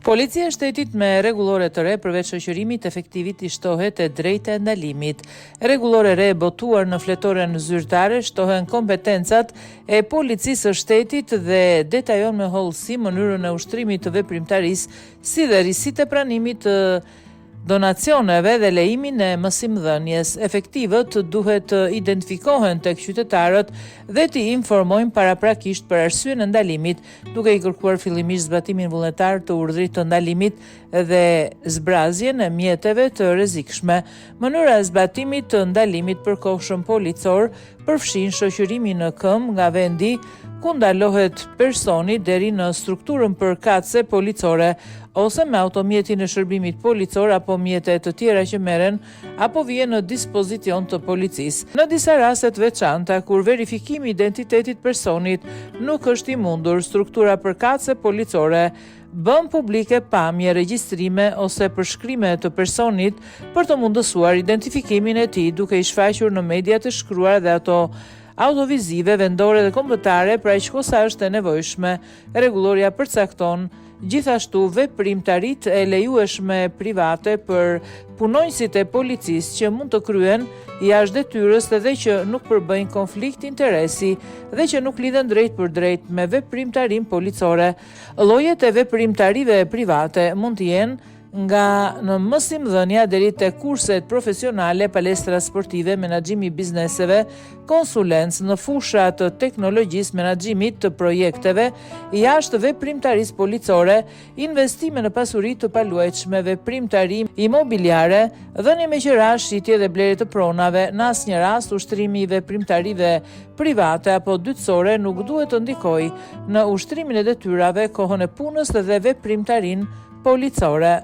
Policia e Shtetit me rregullore të re përveç shoqërimit efektivit i shtohet e drejta e ndalimit. Rregullore e re e botuar në fletoren zyrtare shtohen kompetencat e Policisë së Shtetit dhe detajon me hollësi mënyrën e ushtrimit të veprimtarisë si dhe risitë e pranimit të donacioneve dhe lejimin e mësimdhënies. Efektivët duhet të identifikohen tek qytetarët dhe t'i informojnë paraprakisht për arsyen e ndalimit, duke i kërkuar fillimisht zbatimin vullnetar të urdhrit të ndalimit dhe zbrazjen e mjeteve të rrezikshme. Mënyra e zbatimit të ndalimit përkohshëm policor përfshin shoqërimin në këmbë nga vendi ku ndalohet personi deri në strukturën përkatëse policore ose me automjetin e shërbimit policor apo mjete të tjera që merren apo vihen në dispozicion të policisë. Në disa raste të veçanta, kur verifikimi i identitetit personit nuk është i mundur, struktura përkatëse policore bën publike pamje, regjistrime ose përshkrime të personit për të mundësuar identifikimin e tij duke i shfaqur në mediat e shkruara dhe ato audiovizive vendore dhe kombëtare për aq kohë sa është e nevojshme. Rregullorja përcakton gjithashtu veprimtaritë e lejueshme private për punonjësit e policisë që mund të kryhen jashtë detyrës dhe që nuk përbëjnë konflikt interesi dhe që nuk lidhen drejtpërdrejt me veprimtarinë policore. Llojet e veprimtarive private mund të jenë nga në mësimdhënia deri te kurset profesionale, palestra sportive, menaxhimi i bizneseve, konsulencë në fusha të teknologjisë, menaxhimit të projekteve, jashtë veprimtarisë policore, investime në pasuri të paluajtshme, veprimtari imobiliare, dhënie me qira, shitje dhe blerje të pronave, në asnjë rast ushtrimi i veprimtarive private apo dytësore nuk duhet të ndikojë në ushtrimin e detyrave, kohën e punës dhe veprimtarinë policore.